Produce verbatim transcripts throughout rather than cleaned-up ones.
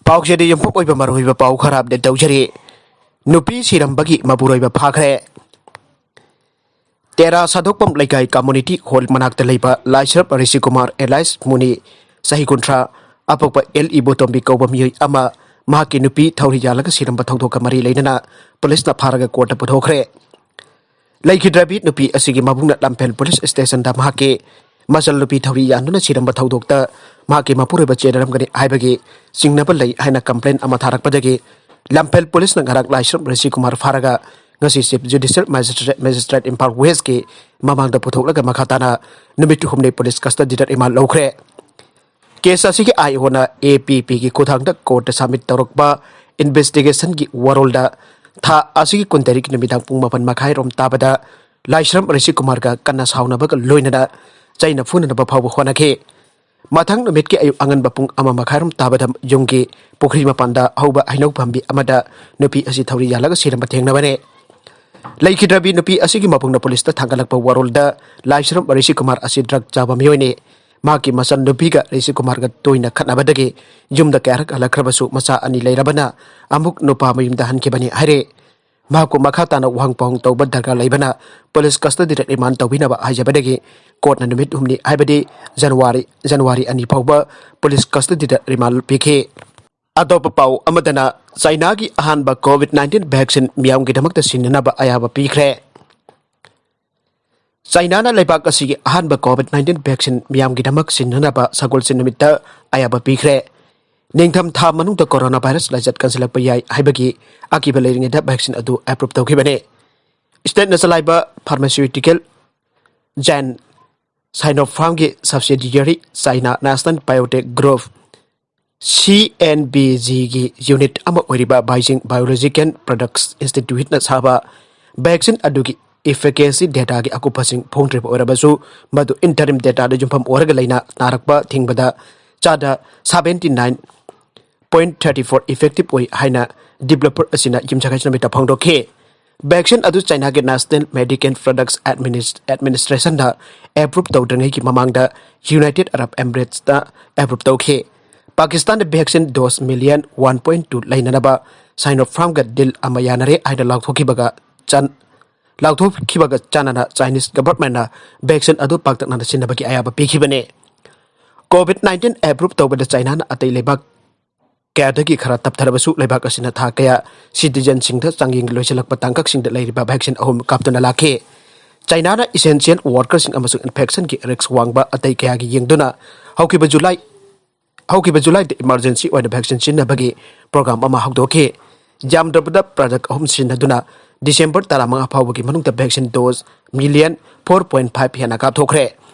ꯄꯥꯎꯁꯦꯗꯤ ꯌꯨꯝꯐꯝ ꯑꯣꯏꯕ ꯃꯔꯨꯑꯣꯏꯕ ꯄꯥꯎ ꯈꯔ ꯑꯞꯗꯦꯠ ꯇꯧꯖꯔꯤ꯫ ꯅꯨꯄꯤ ꯁꯤꯔꯝꯕꯒꯤ ꯃꯄꯨꯔꯣꯏꯕ ꯐꯥꯈ꯭ꯔꯦ꯫ ꯇꯦꯔꯥ ꯁꯥꯗꯣꯛꯄꯝ ꯂꯩꯀꯥꯏ ꯀꯝꯃꯨꯅꯤꯇꯤ ꯍꯣꯜ ꯃꯅꯥꯛꯇ ꯂꯩꯕ ꯂꯥꯏꯁ꯭ꯔꯝ ꯔꯤꯁꯤꯀꯨꯃꯥꯔ ꯑꯦꯂꯥꯏꯁ ꯃꯨꯅꯤ, ꯆꯍꯤ ꯀꯨꯟꯊ꯭ꯔꯥ, ꯑꯄꯣꯛꯄ ꯑꯦꯜ ꯏꯕꯣꯇꯣꯝꯕꯤ ꯀꯧꯕ ꯃꯤꯑꯣꯏ ꯑꯃ ꯃꯍꯥꯛꯀꯤ ꯅꯨꯄꯤ ꯊꯧꯔꯤ ꯌꯥꯜꯂꯒ ꯁꯤꯔꯝꯕ ꯊꯧꯗꯣꯛꯀ ꯃꯔꯤ ꯂꯩꯅꯅ ꯄꯨꯂꯤꯁꯅ ꯐꯥꯔꯒ ꯀꯣꯔꯠꯇ ꯄꯨꯊꯣꯛꯈ꯭ꯔꯦ꯫ ꯂꯩꯈꯤꯗ꯭ꯔꯕꯤ ꯅꯨꯄꯤ ꯑꯁꯤꯒꯤ ꯃꯕꯨꯡꯅ ꯂꯝꯐꯦꯜ ꯄꯨꯂꯤꯁ ꯁ꯭ꯇꯦꯁꯟꯗ ꯃꯍꯥꯛꯀꯤ ꯃꯆꯜꯅꯨꯄꯤ ꯊꯧꯔꯤ ꯌꯥꯟꯗꯨꯅ ꯁꯤꯔꯝꯕ ꯊꯧꯗꯣꯛꯇ ꯃꯍꯥꯛꯀꯤ ꯃꯄꯨꯔꯣꯏꯕ ꯆꯦꯟꯅꯔꯝꯒꯅꯤ ꯍꯥꯏꯕꯒꯤ ꯆꯤꯡꯅꯕ ꯂꯩ ꯍꯥꯏꯅ ꯀꯝꯄ꯭ꯂꯦꯟ ꯑꯃ ꯊꯥꯔꯛꯄꯗꯒꯤ ꯂꯝꯐꯦꯜ ꯄꯨꯂꯤꯁꯅ ꯉꯔꯥꯡ ꯂꯥꯏꯁ꯭ꯔꯝ ꯔꯤꯁꯤꯀꯨꯃꯥꯔ ꯐꯥꯔꯒ ꯉꯁꯤ ꯆꯤꯐ ꯖꯨꯗꯤꯁꯤꯌꯦꯜ ꯃꯦꯖꯤꯁꯇ꯭ꯔꯦꯠ, ꯃꯦꯖꯤꯁꯇ꯭ꯔꯦꯠ ꯏꯝꯐꯥꯜ ꯋꯦꯁꯀꯤ ꯃꯃꯥꯡꯗ ꯄꯨꯊꯣꯛꯂꯒ ꯃꯈꯥ ꯇꯥꯅ ꯅꯨꯃꯤꯠ ꯍꯨꯝꯅꯤ ꯄꯨꯂꯤꯁ ꯀꯁꯇꯗꯤꯗ ꯔꯤꯃꯥꯟ ꯂꯧꯈ꯭ꯔꯦ꯫ ꯀꯦꯁ ꯑꯁꯤꯒꯤ ꯑꯥꯏ ꯑꯣꯅ ꯑꯦ ꯄꯤ ꯄꯤꯒꯤ ꯈꯨꯠꯊꯥꯡꯗ ꯀꯣꯔꯠꯇ ꯁꯕꯃꯤꯠ ꯇꯧꯔꯛꯄ ꯏꯟꯚꯦꯁꯇꯤꯒꯦꯁꯟꯒꯤ ꯋꯥꯔꯣꯜꯗ ꯊꯥ ꯑꯁꯤꯒꯤ ꯀꯨꯟ ꯇꯔꯦꯠꯀꯤ ꯅꯨꯃꯤꯗꯥꯡ ꯄꯨꯡ ꯃꯥꯄꯟ ꯃꯈꯥꯏꯔꯣꯝ ꯇꯥꯕꯗ ꯂꯥꯏꯁ꯭ꯔꯝ ꯔꯤꯁꯤꯀꯨꯃꯥꯔꯒ ꯀꯟꯅ ꯁꯥꯎꯅꯕꯒ ꯂꯣꯏꯅꯅ ꯆꯩꯅ ꯐꯨꯅꯅꯕ ꯐꯥꯎꯕ ꯍꯣꯠꯅꯈꯤ꯫ ꯃꯊꯪ ꯅꯨꯃꯤꯠꯀꯤ ꯑꯌꯨꯛ ꯑꯉꯟꯕ ꯄꯨꯡ ꯑꯃ ꯃꯈꯥꯏꯔꯣꯝ ꯇꯥꯕꯗ ꯌꯨꯝꯒꯤ ꯄꯨꯈ꯭ꯔꯤ ꯃꯄꯥꯟꯗ ꯍꯧꯕ ꯍꯩꯅꯧ ꯄꯥꯝꯕꯤ ꯑꯃꯗ ꯅꯨꯄꯤ ꯑꯁꯤ ꯊꯧꯔꯤ ꯌꯥꯜꯂꯒ ꯁꯤꯔꯝꯕ ꯊꯦꯡꯅꯕꯅꯦ꯫ ꯂꯩꯈꯤꯗ꯭ꯔꯕꯤ ꯅꯨꯄꯤ ꯑꯁꯤꯒꯤ ꯃꯕꯨꯡꯅ ꯄꯨꯂꯤꯁꯇ ꯊꯥꯡꯒꯠꯂꯛꯄ ꯋꯥꯔꯣꯜꯗ ꯂꯥꯏꯁ꯭ꯔꯝ ꯔꯤꯁꯤꯀꯨꯃꯥꯔ ꯑꯁꯤ ꯗ꯭ꯔꯒ ꯆꯥꯕ ꯃꯤꯑꯣꯏꯅꯤ꯫ ꯃꯍꯥꯛꯀꯤ ꯃꯆꯟ ꯅꯨꯄꯤꯒ ꯔꯤꯁꯤꯀꯨꯃꯥꯔꯒ ꯇꯣꯏꯅ ꯈꯠꯅꯕꯗꯒꯤ ꯌꯨꯝꯗ ꯀꯌꯥꯔꯛ ꯍꯜꯂꯛꯈ꯭ꯔꯕꯁꯨ ꯃꯆꯥ ꯑꯅꯤ ꯂꯩꯔꯕꯅ ꯑꯃꯨꯛ ꯅꯨꯄꯥ ꯃꯌꯨꯝꯗ ꯍꯟꯈꯤꯕꯅꯤ ꯍꯥꯏꯔꯦ꯫ ꯃꯍꯥꯛꯄꯨ ꯃꯈꯥ ꯇꯥꯅ ꯋꯥꯍꯪ ꯄꯥꯎꯍꯪ ꯇꯧꯕ ꯗꯔꯀꯥꯔ ꯂꯩꯕꯅ ꯄꯨꯂꯤꯁ ꯀꯁꯇꯗꯤꯗ ꯔꯤꯃꯥꯟ ꯇꯧꯕꯤꯅꯕ ꯍꯥꯏꯖꯕꯗꯒꯤ ꯀꯣꯔꯠꯅ ꯅꯨꯃꯤꯠ ꯍꯨꯝꯅꯤ ꯍꯥꯏꯕꯗꯤ ꯖꯅꯋꯥꯔꯤ, ꯖꯅꯋꯥꯔꯤ ꯑꯅꯤ ꯐꯥꯎꯕ ꯄꯨꯂꯤꯁ ꯀꯁꯇꯗꯤꯗ ꯔꯤꯃꯥꯟ ꯄꯤꯈꯤ꯫ ꯑꯇꯣꯞꯄ ꯄꯥꯎ ꯑꯃꯗꯅ ꯆꯥꯏꯅꯥꯒꯤ ꯑꯍꯥꯟꯕ ꯀꯣꯚꯤꯗ ꯅꯥꯏꯟꯇꯤꯟ ꯚꯦꯛꯁꯤꯟ ꯃꯤꯌꯥꯝꯒꯤꯗꯃꯛꯇ ꯁꯤꯟꯅꯅꯕ ꯑꯌꯥꯕ ꯄꯤꯈ꯭ꯔꯦ꯫ ꯆꯥꯏꯅꯥꯅ ꯂꯩꯕꯥꯛ ꯑꯁꯤꯒꯤ ꯑꯍꯥꯟꯕ ꯀꯣꯚꯤꯗ ꯅꯥꯏꯟꯇꯤꯟ ꯚꯦꯛꯁꯤꯟ ꯃꯤꯌꯥꯝꯒꯤꯗꯃꯛ ꯁꯤꯟꯅꯅꯕ ꯁꯒꯣꯜꯁꯦꯟ ꯅꯨꯃꯤꯠꯇ ꯑꯌꯥꯕ ꯄꯤꯈ꯭ꯔꯦ꯫ ꯅꯤꯡꯊꯝ ꯊꯥ ꯃꯅꯨꯡꯗ ꯀꯣꯔꯣꯅꯥ ꯚꯥꯏꯔꯁ ꯂꯥꯏꯆꯠ ꯀꯟꯁꯤꯜꯂꯛꯄ ꯌꯥꯏ ꯍꯥꯏꯕꯒꯤ ꯑꯀꯤꯕ ꯂꯩꯔꯤꯉꯩꯗ ꯚꯦꯛꯁꯤꯟ ꯑꯗꯨ ꯑꯦꯄ꯭ꯔꯨꯞ ꯇꯧꯈꯤꯕꯅꯤ꯫ ꯁ꯭ꯇꯦꯠꯅ ꯆꯂꯥꯏꯕ ꯐꯥꯔꯃꯥꯁꯤꯌꯨꯇꯤꯀꯦꯜ ꯖꯥꯏꯟ ꯁꯥꯏꯅꯣꯐꯥꯔꯝꯒꯤ subsidiary China national biotech group, C N B ꯖꯤꯒꯤ ꯌꯨꯅꯤꯠ ꯑꯃ ꯑꯣꯏꯔꯤꯕ ꯕꯥꯏꯖꯤꯡ ꯕꯥꯏꯑꯣꯂꯣꯖꯤꯀꯦꯜ ꯄ꯭ꯔꯗꯛꯁ ꯏꯟꯁꯇꯤꯇ꯭ꯌꯨꯠꯅ ꯁꯥꯕ ꯚꯦꯛꯁꯤꯟ ꯑꯗꯨꯒꯤ ꯏꯐꯤꯀꯦꯁꯤ ꯗꯦꯇꯥꯒꯤ ꯑꯀꯨꯞꯄꯁꯤꯡ ꯐꯣꯡꯗ꯭ꯔꯤꯕ ꯑꯣꯏꯔꯕꯁꯨ, ꯃꯗꯨ ꯏꯟꯇꯔꯤꯝ ꯗꯦꯇꯥꯗ ꯌꯨꯝꯐꯝ ꯑꯣꯏꯔꯒ ꯂꯩꯅ ꯅꯥꯔꯛꯄ ꯊꯤꯡꯕꯗ ꯆꯥꯗ seventy nine point thirty four effective ꯑꯣꯏ ꯍꯥꯏꯅ ꯗꯤꯕꯦꯂꯄꯔ ꯑꯁꯤꯅ ꯌꯨꯝꯁꯀꯩꯁ ꯅꯨꯃꯤꯠꯇ ꯐꯣꯡꯗꯣꯛꯈꯤ꯫ ꯚꯦꯛꯁꯤꯟ ꯑꯗꯨ ꯆꯥꯏꯅꯥꯒꯤ ꯅꯦꯁꯅꯦꯜ ꯃꯦꯗꯤꯀꯦꯜ ꯄ꯭ꯔꯗꯛꯁ ꯑꯦꯗꯃꯤꯅꯤꯁ-, ꯑꯦꯗꯃꯤꯅꯤꯁꯇ꯭ꯔꯦꯁꯟꯗ ꯑꯦꯄ꯭ꯔꯨꯞ ꯇꯧꯗ꯭ꯔꯤꯉꯩꯒꯤ ꯃꯃꯥꯡꯗ ꯌꯨꯅꯥꯏꯇꯦꯗ ꯑꯔꯕ ꯑꯦꯃꯤꯔꯦꯠꯁꯇ ꯑꯦꯄ꯭ꯔꯨꯞ ꯇꯧꯈꯤ꯫ ꯄꯥꯀꯤꯁꯇꯥꯟꯗ vaccine dose million one point two ꯂꯩꯅꯅꯕ Sinopharmꯒ deal ꯑꯃ ꯌꯥꯅꯔꯦ ꯍꯥꯏꯅ ꯂꯥꯎꯊꯣꯛꯈꯤꯕꯒ ꯆꯥꯟ-, ꯂꯥꯎꯊꯣꯛꯈꯤꯕꯒ ꯆꯥꯟꯅꯅ Chinese governmentꯅ vaccine ꯑꯗꯨ ꯄꯥꯛꯇꯛꯅꯅ ꯁꯤꯖꯤꯟꯅꯕꯒꯤ ꯑꯌꯥꯕ ꯄꯤꯈꯤꯕꯅꯤ꯫ COVID nineteen approve ꯇꯧꯕꯗ ꯆꯥꯏꯅꯥꯅ ꯑꯇꯩ ꯂꯩꯕꯥꯛ ꯀꯌꯥꯗꯒꯤ ꯈꯔ ꯇꯞꯊꯔꯕꯁꯨ, ꯂꯩꯕꯥꯛ ꯑꯁꯤꯅ ꯊꯥ ꯀꯌꯥ citizenꯁꯤꯡꯗ ꯆꯥꯡꯌꯦꯡ ꯂꯣꯏꯁꯤꯜꯂꯛꯄ ꯇꯥꯡꯀꯛꯁꯤꯡꯗ ꯂꯩꯔꯤꯕ vaccine ꯑꯍꯨꯝ ꯀꯥꯞꯇꯨꯅ ꯂꯥꯛꯈꯤ꯫ ꯆꯥꯏꯅꯥꯅ essential workerꯁꯤꯡ ꯑꯃꯁꯨꯡ infectionꯒꯤ risk ꯋꯥꯡꯕ ꯑꯇꯩ ꯀꯌꯥꯒꯤ ꯌꯦꯡꯗꯨꯅ ꯍꯧꯈꯤꯕ July, ꯍꯧꯈꯤꯕ Julyꯗ emergency ꯑꯣꯏꯅ vaccine ꯁꯤꯖꯤꯟꯅꯕꯒꯤ program ꯑꯃ ꯍꯧꯗꯣꯛꯈꯤ꯫ ꯌꯥꯝꯗ꯭ꯔꯕꯗ product ꯑꯍꯨꯝ ꯁꯤꯖꯤꯟꯅꯗꯨꯅ December ꯇꯔꯥꯃꯉꯥ ꯐꯥꯎꯕꯒꯤ ꯃꯅꯨꯡꯗ vaccine dose million four point five ꯍꯦꯟꯅ ꯀꯥꯞꯊꯣꯛꯈ꯭ꯔꯦ꯫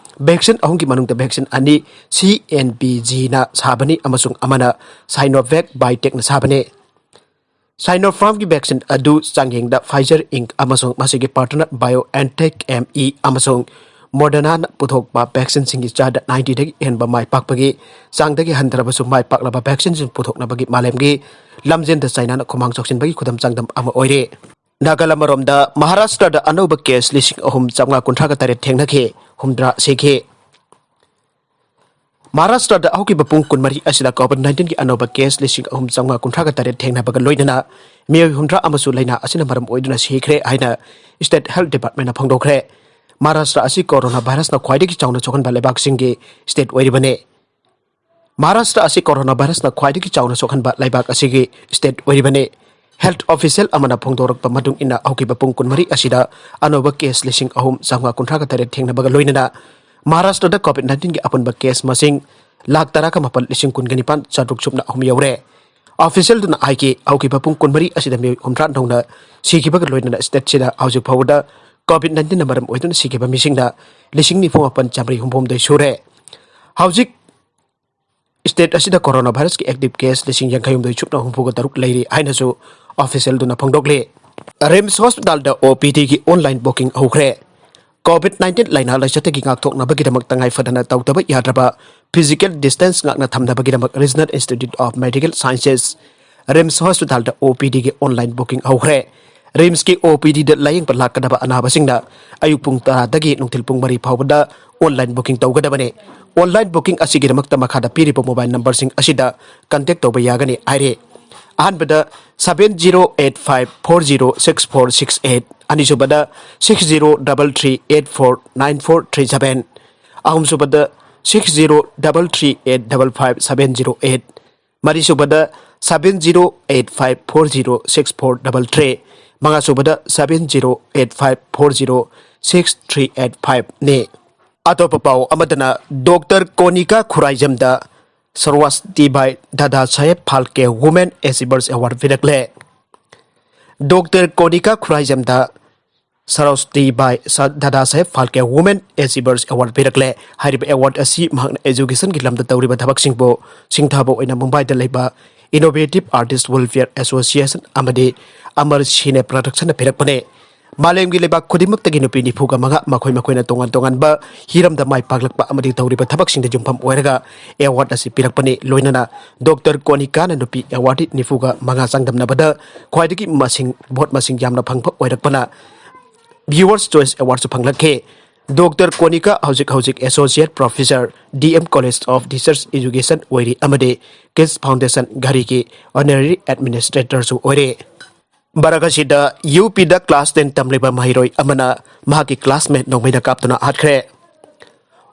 Vaccine ꯑꯍꯨꯝꯒꯤ ꯃꯅꯨꯡꯗ vaccine ꯑꯅꯤ CNBGꯅ ꯁꯥꯕꯅꯤ ꯑꯃꯁꯨꯡ ꯑꯃꯅ Sinovac Biotechꯅ ꯁꯥꯕꯅꯤ꯫ Sinopharmꯒꯤ vaccine ꯑꯗꯨ ꯆꯥꯡꯌꯦꯡꯗ Pfizer Inc ꯑꯃꯁꯨꯡ ꯃꯁꯤꯒꯤ partner BioNTech ME ꯑꯃꯁꯨꯡ Modernaꯅ ꯄꯨꯊꯣꯛꯄ vaccineꯁꯤꯡꯒꯤ ꯆꯥꯗ ninety ꯗꯒꯤ ꯍꯦꯟꯕ ꯃꯥꯏ ꯄꯥꯛꯄꯒꯤ ꯆꯥꯡꯗꯒꯤ ꯍꯟꯊꯔꯕꯁꯨ ꯃꯥꯏ ꯄꯥꯛꯂꯕ vaccineꯁꯤꯡ ꯄꯨꯊꯣꯛꯅꯕꯒꯤ ꯃꯥꯂꯦꯝꯒꯤ ꯂꯝꯖꯦꯟꯗ ꯆꯥꯏꯅꯥꯅ ꯈꯨꯃꯥꯡ ꯆꯥꯎꯁꯤꯟꯕꯒꯤ ꯈꯨꯗꯝ ꯆꯥꯡꯗꯝ ꯑꯃ ꯑꯣꯏꯔꯦ꯫ ꯅꯥꯒꯥꯂꯝ ꯑꯃꯔꯣꯝꯗ ꯃꯍꯥꯔꯥꯁꯇ꯭ꯔꯗ ꯑꯅꯧꯕ case ꯂꯤꯁꯤꯡ ꯑꯍꯨꯝ ꯆꯥꯝꯃꯉꯥ ꯀꯨꯟꯊ꯭ꯔꯥꯒ ꯇꯔꯦꯠ ꯊꯦꯡꯅꯈꯤ, ꯍꯨꯝꯗ꯭ꯔꯥ ꯁꯤꯈꯤ꯫ ꯃꯍꯥꯔꯥꯁꯇ꯭ꯔꯗ ꯍꯧꯈꯤꯕ ꯄꯨꯡ ꯀꯨꯟꯃꯔꯤ ꯑꯁꯤꯗ COVID nineteenꯒꯤ ꯑꯅꯧꯕ case ꯂꯤꯁꯤꯡ ꯑꯍꯨꯝ ꯆꯥꯝꯃꯉꯥ ꯀꯨꯟꯊ꯭ꯔꯥꯒ ꯇꯔꯦꯠ ꯊꯦꯡꯅꯕꯒ ꯂꯣꯏꯅꯅ ꯃꯤꯑꯣꯏ ꯍꯨꯝꯗ꯭ꯔꯥ ꯑꯃꯁꯨ ꯂꯥꯏꯅꯥ ꯑꯁꯤꯅ ꯃꯔꯝ ꯑꯣꯏꯗꯨꯅ ꯁꯤꯈ꯭ꯔꯦ ꯍꯥꯏꯅ State Health Departmentꯅ ꯐꯣꯡꯗꯣꯛꯈ꯭ꯔꯦ꯫ ꯃꯍꯥꯔꯥꯁꯇ꯭ꯔ ꯑꯁꯤ corona virusꯅ ꯈ꯭ꯋꯥꯏꯗꯒꯤ ꯆꯥꯎꯅ ꯁꯣꯛꯍꯟꯕ ꯂꯩꯕꯥꯛꯁꯤꯡꯒꯤ state ꯑꯣꯏꯔꯤꯕꯅꯤ꯫ ꯃꯍꯥꯔꯥꯁꯇ꯭ꯔ ꯑꯁꯤ corona virusꯅ ꯈ꯭ꯋꯥꯏꯗꯒꯤ ꯆꯥꯎꯅ ꯁꯣꯛꯍꯟꯕ ꯂꯩꯕꯥꯛ ꯑꯁꯤꯒꯤ state ꯑꯣꯏꯔꯤꯕꯅꯤ꯫ Health official ꯑꯃꯅ ꯐꯣꯡꯗꯣꯔꯛꯄ ꯃꯇꯨꯡ ꯏꯟꯅ ꯍꯧꯈꯤꯕ ꯄꯨꯡ ꯀꯨꯟꯃꯔꯤ ꯑꯁꯤꯗ ꯑꯅꯧꯕ case ꯂꯤꯁꯤꯡ ꯑꯍꯨꯝ ꯆꯥꯝꯃꯉꯥ ꯀꯨꯟꯊ꯭ꯔꯥꯒ ꯇꯔꯦꯠ ꯊꯦꯡꯅꯕꯒ ꯂꯣꯏꯅꯅ ꯃꯍꯥꯔꯥꯁꯇ꯭ꯔꯗ COVID nineteenꯒꯤ ꯑꯄꯨꯟꯕ case ꯃꯁꯤꯡ ꯂꯥꯈ ꯇꯔꯥꯒ ꯃꯥꯄꯜ ꯂꯤꯁꯤꯡ ꯀꯨꯟꯒ ꯅꯤꯄꯥꯟ ꯆꯥꯇ꯭ꯔꯨꯛ ꯁꯨꯞꯅ ꯑꯍꯨꯝ ꯌꯧꯔꯦ꯫ Officialꯗꯨꯅ ꯍꯥꯏꯈꯤ, ꯍꯧꯈꯤꯕ ꯄꯨꯡ ꯀꯨꯟꯃꯔꯤ ꯑꯁꯤꯗ ꯃꯤꯑꯣꯏ ꯍꯨꯝꯗ꯭ꯔꯥ ꯅꯧꯅ ꯁꯤꯈꯤꯕꯒ ꯂꯣꯏꯅꯅ stateꯁꯤꯗ ꯍꯧꯖꯤꯛ ꯐꯥꯎꯕꯗ COVID nineteenꯅ ꯃꯔꯝ ꯑꯣꯏꯗꯨꯅ ꯁꯤꯈꯤꯕ ꯃꯤꯁꯤꯡꯅ ꯂꯤꯁꯤꯡ ꯅꯤꯐꯨ ꯃꯥꯄꯟ ꯆꯥꯃꯔꯤ ꯍꯨꯝꯐꯨ ꯍꯨꯝꯗꯣꯏ ꯁꯨꯔꯦ꯫ ꯍꯧꯖꯤꯛ state ꯑꯁꯤꯗ corona virusꯀꯤ active case ꯂꯤꯁꯤꯡ ꯌꯥꯡꯈꯩ ꯍꯨꯝꯗꯣꯏ ꯁꯨꯞꯅ ꯍꯨꯝꯐꯨꯒ ꯇꯔꯨꯛ ꯂꯩꯔꯤ ꯍꯥꯏꯅꯁꯨ officialꯗꯨꯅ ꯐꯣꯡꯗꯣꯛꯂꯤ꯫ RIMS hospitalꯗ OPDꯒꯤ online booking ꯍꯧꯈ꯭ꯔꯦ꯫ COVID nineteen ꯂꯥꯏꯅꯥ ꯂꯥꯏꯆꯠꯇꯒꯤ ꯉꯥꯛꯊꯣꯛꯅꯕꯒꯤꯗꯃꯛ ꯇꯉꯥꯏ ꯐꯗꯅ ꯇꯧꯗꯕ ꯌꯥꯗ꯭ꯔꯕ physical distance ꯉꯥꯛꯅ ꯊꯝꯅꯕꯒꯤꯗꯃꯛ Regional Institute of Medical Sciences RIMS hospitalꯗ OPDꯒꯤ online booking ꯍꯧꯈ꯭ꯔꯦ꯫ ꯔꯤꯝꯁꯀꯤ ꯑꯣ ꯄꯤ ꯗꯤꯗ ꯂꯥꯌꯦꯡꯕ ꯂꯥꯛꯀꯗꯕ ꯑꯅꯥꯕꯁꯤꯡꯅ ꯑꯌꯨꯛ ꯄꯨꯡ ꯇꯔꯥꯗꯒꯤ ꯅꯨꯡꯊꯤꯜ ꯄꯨꯡ ꯃꯔꯤ ꯐꯥꯎꯕꯗ online booking ꯇꯧꯒꯗꯕꯅꯤ꯫ Online booking ꯑꯁꯤꯒꯤꯗꯃꯛꯇ ꯃꯈꯥꯗ ꯄꯤꯔꯤꯕ mobile numberꯁꯤꯡ ꯑꯁꯤꯗ contact ꯇꯧꯕ ꯌꯥꯒꯅꯤ ꯍꯥꯏꯔꯤ꯫ ꯑꯍꯥꯟꯕꯗ seven zero eight five four zero six four six eight, ꯑꯅꯤꯁꯨꯕꯗ six zero double three eight four nine four three seven, ꯑꯍꯨꯝꯁꯨꯕꯗ six zero double three eight double five seven zero eight, ꯃꯔꯤꯁꯨꯕꯗ seven zero eight five four zero six four double three, ꯃꯉꯥꯁꯨꯕꯗ seven zero eight five four zero six three eight five ꯅꯤ꯫ ꯑꯇꯣꯞꯄ ꯄꯥꯎ ꯑꯃꯗꯅ, doctor Konika ꯈꯨꯔꯥꯏꯖꯝꯗ ꯁꯔꯣꯖꯇꯤꯕꯥꯏ Dada Saheb Phalke Women Achievers Award ꯄꯤꯔꯛꯂꯦ꯫ Doctor Konika ꯈꯨꯔꯥꯏꯖꯝꯗ ꯁꯔꯣꯖꯇꯤꯕꯥꯏ ꯁ-, Dada Saheb Phalke Women Achievers Award ꯄꯤꯔꯛꯂꯦ꯫ ꯍꯥꯏꯔꯤꯕ award ꯑꯁꯤ ꯃꯍꯥꯛꯅ educationꯒꯤ ꯂꯝꯗ ꯇꯧꯔꯤꯕ ꯊꯕꯛꯁꯤꯡꯕꯨ ꯁꯤꯡꯊꯥꯕ ꯑꯣꯏꯅ ꯃꯨꯝꯕꯥꯏꯗ ꯂꯩꯕ Innovative Artist Welfare Association ꯑꯃꯗꯤ ꯑꯃꯔ ꯁꯤꯅꯦ ꯄ꯭ꯔꯗꯛꯁꯟꯅ ꯄꯤꯔꯛꯄꯅꯤ꯫ ꯃꯥꯂꯦꯝꯒꯤ ꯂꯩꯕꯥꯛ ꯈꯨꯗꯤꯡꯃꯛꯇꯒꯤ ꯅꯨꯄꯤ ꯅꯤꯐꯨꯒ ꯃꯉꯥ, ꯃꯈꯣꯏ ꯃꯈꯣꯏꯅ ꯇꯣꯉꯥꯟ ꯇꯣꯉꯥꯟꯕ ꯍꯤꯔꯝꯗ ꯃꯥꯏ ꯄꯥꯛꯂꯛꯄ ꯑꯃꯗꯤ ꯇꯧꯔꯤꯕ ꯊꯕꯛꯁꯤꯡꯗ ꯌꯨꯝꯐꯝ ꯑꯣꯏꯔꯒ award ꯑꯁꯤ ꯄꯤꯔꯛꯄꯅꯤ꯫ ꯂꯣꯏꯅꯅ ꯗꯣꯛꯇꯔ ꯀꯣꯅꯤꯀꯥꯅ ꯅꯨꯄꯤ awardee ꯅꯤꯐꯨꯒ ꯃꯉꯥ ꯆꯥꯡꯗꯝꯅꯕꯗ ꯈ꯭ꯋꯥꯏꯗꯒꯤ ꯃꯁꯤꯡ, vote ꯃꯁꯤꯡ ꯌꯥꯝꯅ ꯐꯪꯕ ꯑꯣꯏꯔꯛꯄꯅ Viewers' Choice Awardꯁꯨ ꯐꯪꯂꯛꯈꯤ꯫ ꯗꯣꯛꯇꯔ ꯀꯣꯅꯤꯀꯥ ꯍꯧꯖꯤꯛ ꯍꯧꯖꯤꯛ Associate Professor, D M College of Teachers Education ꯑꯣꯏꯔꯤ ꯑꯃꯗꯤ Kids Foundation ꯘꯔꯤꯒꯤ Honorary Administratorꯁꯨ ꯑꯣꯏꯔꯤ꯫ ꯃꯔꯛ ꯑꯁꯤꯗ ꯌꯨ ꯄꯤꯗ class ten ꯇꯝꯂꯤꯕ ꯃꯍꯩꯔꯣꯏ ꯑꯃꯅ ꯃꯍꯥꯛꯀꯤ classmate ꯅꯣꯡꯃꯩꯅ ꯀꯥꯞꯇꯨꯅ ꯍꯥꯠꯈ꯭ꯔꯦ꯫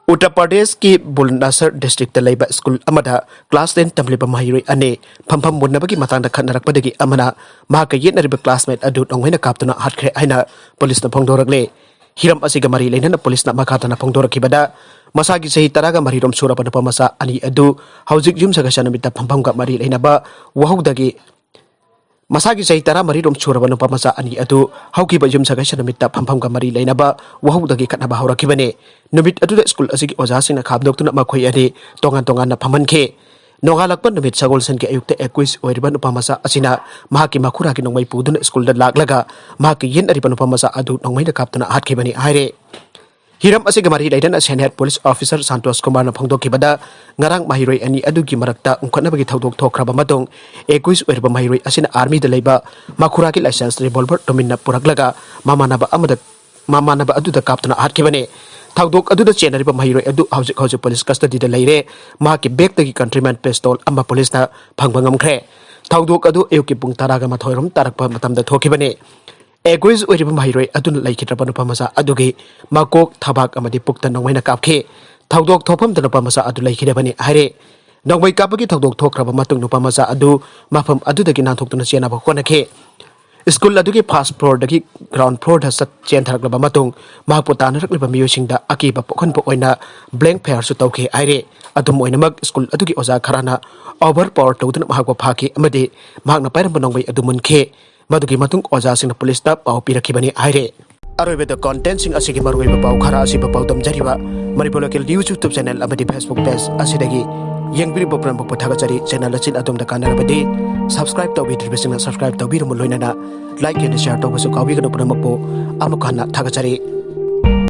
ꯎꯠꯇꯔ ꯄ꯭ꯔꯗꯦꯁꯀꯤ ꯕꯨꯜꯅꯁꯔ districtꯇ ꯂꯩꯕ school ꯑꯃꯗ class ten ꯇꯝꯂꯤꯕ ꯃꯍꯩꯔꯣꯏ ꯑꯅꯤ ꯐꯝꯐꯝ ꯃꯨꯟꯅꯕꯒꯤ ꯃꯇꯥꯡꯗ ꯈꯠꯅꯔꯛꯄꯗꯒꯤ ꯑꯃꯅ ꯃꯍꯥꯛꯀ ꯌꯦꯠꯅꯔꯤꯕ classmate ꯑꯗꯨ ꯅꯣꯡꯃꯩꯅ ꯀꯥꯞꯇꯨꯅ ꯍꯥꯠꯈ꯭ꯔꯦ ꯍꯥꯏꯅ policeꯅ ꯐꯣꯡꯗꯣꯔꯛꯂꯦ꯫ ꯍꯤꯔꯝ ꯑꯁꯤꯒ ꯃꯔꯤ ꯂꯩꯅꯅ policeꯅ ꯃꯈꯥ ꯇꯥꯅ ꯐꯣꯡꯗꯣꯔꯛꯈꯤꯕꯗ, ꯃꯁꯥꯒꯤ ꯆꯍꯤ ꯇꯔꯥꯒ ꯃꯔꯤꯔꯣꯝ ꯁꯨꯔꯕ ꯅꯨꯄꯥ ꯃꯆꯥ ꯑꯅꯤ ꯑꯗꯨ ꯍꯧꯖꯤꯛ ꯌꯨꯝꯁꯀꯩꯁ ꯅꯨꯃꯤꯠꯇ ꯐꯝꯐꯝꯒ ꯃꯔꯤ ꯂꯩꯅꯕ ꯋꯥꯍꯧꯗꯒꯤ ꯃꯁꯥꯒꯤ ꯆꯍꯤ ꯇꯔꯥꯃꯔꯤꯔꯣꯝ ꯁꯨꯔꯕ ꯅꯨꯄꯥ ꯃꯆꯥ ꯑꯅꯤ ꯑꯗꯨ ꯍꯧꯈꯤꯕ ꯌꯨꯝꯁꯀꯩꯁ ꯅꯨꯃꯤꯠꯇ ꯐꯝꯐꯝꯒ ꯃꯔꯤ ꯂꯩꯅꯕ ꯋꯥꯍꯧꯗꯒꯤ ꯈꯠꯅꯕ ꯍꯧꯔꯛꯈꯤꯕꯅꯤ꯫ ꯅꯨꯃꯤꯠ ꯑꯗꯨꯗ school ꯑꯁꯤꯒꯤ ꯑꯣꯖꯥꯁꯤꯡꯅ ꯈꯥꯝꯗꯣꯛꯇꯨꯅ ꯃꯈꯣꯏ ꯑꯅꯤ ꯇꯣꯉꯥꯟ ꯇꯣꯉꯥꯟꯅ ꯐꯝꯍꯟꯈꯤ꯫ ꯅꯣꯡꯉꯥꯜꯂꯛꯄ ꯅꯨꯃꯤꯠ ꯁꯒꯣꯜꯁꯦꯟꯒꯤ ꯑꯌꯨꯛꯇ accused ꯑꯣꯏꯔꯤꯕ ꯅꯨꯄꯥ ꯃꯆꯥ ꯑꯁꯤꯅ ꯃꯍꯥꯛꯀꯤ ꯃꯈꯨꯔꯥꯒꯤ ꯅꯣꯡꯃꯩ ꯄꯨꯗꯨꯅ schoolꯗ ꯂꯥꯛꯂꯒ ꯃꯍꯥꯛꯀꯤ ꯌꯦꯠꯅꯔꯤꯕ ꯅꯨꯄꯥ ꯃꯆꯥ ꯑꯗꯨ ꯅꯣꯡꯃꯩꯅ ꯀꯥꯞꯇꯨꯅ ꯍꯥꯠꯈꯤꯕꯅꯤ ꯍꯥꯏꯔꯦ꯫ ꯍꯤꯔꯝ ꯑꯁꯤꯒ ꯃꯔꯤ ꯂꯩꯅꯅ senior police officer ꯁꯟꯇꯣꯁ ꯀꯨꯃꯥꯔꯅ ꯐꯣꯡꯗꯣꯛꯈꯤꯕꯗ, ꯉꯔꯥꯡ ꯃꯍꯩꯔꯣꯏ ꯑꯅꯤ ꯑꯗꯨꯒꯤ ꯃꯔꯛꯇ ꯎꯪꯈꯠꯅꯕꯒꯤ ꯊꯧꯗꯣꯛ ꯊꯣꯛꯈ꯭ꯔꯕ ꯃꯇꯨꯡ, accused ꯑꯣꯏꯔꯤꯕ ꯃꯍꯩꯔꯣꯏ ꯑꯁꯤꯅ armyꯗ ꯂꯩꯕ ꯃꯈꯨꯔꯥꯒꯤ licensed revolver ꯇꯨꯃꯤꯟꯅ ꯄꯨꯔꯛꯂꯒ ꯃꯃꯥꯟꯅꯕ ꯑꯃꯗ, ꯃꯃꯥꯟꯅꯕ ꯑꯗꯨꯗ ꯀꯥꯞꯇꯨꯅ ꯍꯥꯠꯈꯤꯕꯅꯤ꯫ ꯊꯧꯗꯣꯛ ꯑꯗꯨꯗ ꯆꯦꯟꯅꯔꯤꯕ ꯃꯍꯩꯔꯣꯏ ꯑꯗꯨ ꯍꯧꯖꯤꯛ ꯍꯧꯖꯤꯛ police custodyꯗ ꯂꯩꯔꯦ꯫ ꯃꯍꯥꯛꯀꯤ bagꯇꯒꯤ countryman pistol ꯑꯃ policeꯅ ꯐꯪꯕ ꯉꯝꯈ꯭ꯔꯦ꯫ ꯊꯧꯗꯣꯛ ꯑꯗꯨ ꯑꯌꯨꯛꯀꯤ ꯄꯨꯡ ꯇꯔꯥꯒ ꯃꯥꯊꯣꯏ ꯔꯣꯝ ꯇꯥꯔꯛꯄ ꯃꯇꯝꯗ ꯊꯣꯛꯈꯤꯕꯅꯤ꯫ Accused ꯑꯣꯏꯔꯤꯕ ꯃꯍꯩꯔꯣꯏ ꯑꯗꯨꯅ ꯂꯩꯈꯤꯗ꯭ꯔꯕ ꯅꯨꯄꯥ ꯃꯆꯥ ꯑꯗꯨꯒꯤ ꯃꯀꯣꯛ, ꯊꯕꯥꯛ ꯑꯃꯗꯤ ꯄꯨꯛꯇ ꯅꯣꯡꯃꯩꯅ ꯀꯥꯞꯈꯤ꯫ ꯊꯧꯗꯣꯛ ꯊꯣꯛꯐꯝꯗ ꯅꯨꯄꯥ ꯃꯆꯥ ꯑꯗꯨ ꯂꯩꯈꯤꯗꯕꯅꯤ ꯍꯥꯏꯔꯦ꯫ ꯅꯣꯡꯃꯩ ꯀꯥꯞꯄꯒꯤ ꯊꯧꯗꯣꯛ ꯊꯣꯛꯈ꯭ꯔꯕ ꯃꯇꯨꯡ, ꯅꯨꯄꯥ ꯃꯆꯥ ꯑꯗꯨ ꯃꯐꯝ ꯑꯗꯨꯗꯒꯤ ꯅꯥꯟꯊꯣꯛꯇꯨꯅ ꯆꯦꯟꯅꯕ ꯍꯣꯠꯅꯈꯤ꯫ School ꯑꯗꯨꯒꯤ first floorꯗꯒꯤ ground floorꯗ ꯆꯠ-, ꯆꯦꯟꯊꯔꯛꯂꯕ ꯃꯇꯨꯡ, ꯃꯍꯥꯛꯄꯨ ꯇꯥꯟꯅꯔꯛꯂꯤꯕ ꯃꯤꯑꯣꯏꯁꯤꯡꯗ ꯑꯀꯤꯕ ꯄꯣꯛꯍꯟꯕ ꯑꯣꯏꯅ blank fireꯁꯨ ꯇꯧꯈꯤ ꯍꯥꯏꯔꯦ꯫ ꯑꯗꯨꯝ ꯑꯣꯏꯅꯃꯛ, school ꯑꯗꯨꯒꯤ ꯑꯣꯖꯥ ꯈꯔꯅ overpower ꯇꯧꯗꯨꯅ ꯃꯍꯥꯛꯄꯨ ꯐꯥꯈꯤ ꯑꯃꯗꯤ ꯃꯍꯥꯛꯅ ꯄꯥꯏꯔꯝꯕ ꯅꯣꯡꯃꯩ ꯑꯗꯨ ꯃꯨꯟꯈꯤ꯫ ꯃꯗꯨꯒꯤ ꯃꯇꯨꯡ ꯑꯣꯖꯥꯁꯤꯡꯅ policeꯇ ꯄꯥꯎ ꯄꯤꯔꯛꯈꯤꯕꯅꯤ ꯍꯥꯏꯔꯦ꯫ ꯑꯔꯣꯏꯕꯗ contentꯁꯤꯡ ꯑꯁꯤꯒꯤ ꯃꯔꯨꯑꯣꯏꯕ ꯄꯥꯎ ꯈꯔ ꯑꯁꯤꯕꯨ ꯄꯥꯎꯗꯝꯖꯔꯤꯕ Manipur Local News YouTube channel ꯑꯃꯗꯤ Facebook page ꯑꯁꯤꯗꯒꯤ ꯌꯦꯡꯕꯤꯔꯤꯕ ꯄꯨꯝꯅꯃꯛꯄꯨ ꯊꯥꯒꯠꯆꯔꯤ꯫ Channel ꯑꯁꯤꯅ ꯑꯗꯣꯝꯗ ꯀꯥꯟꯅꯔꯕꯗꯤ subscribe ꯇꯧꯕꯤꯗ꯭ꯔꯤꯕꯁꯤꯡꯅ subscribe ꯇꯧꯕꯤꯔꯝꯃꯨ, ꯂꯣꯏꯅꯅ like and share ꯇꯧꯕꯁꯨ ꯀꯥꯎꯕꯤꯒꯅꯨ꯫ ꯄꯨꯝꯅꯃꯛꯄꯨ ꯑꯃꯨꯛ ꯍꯟꯅ ꯊꯥꯒꯠꯆꯔꯤ꯫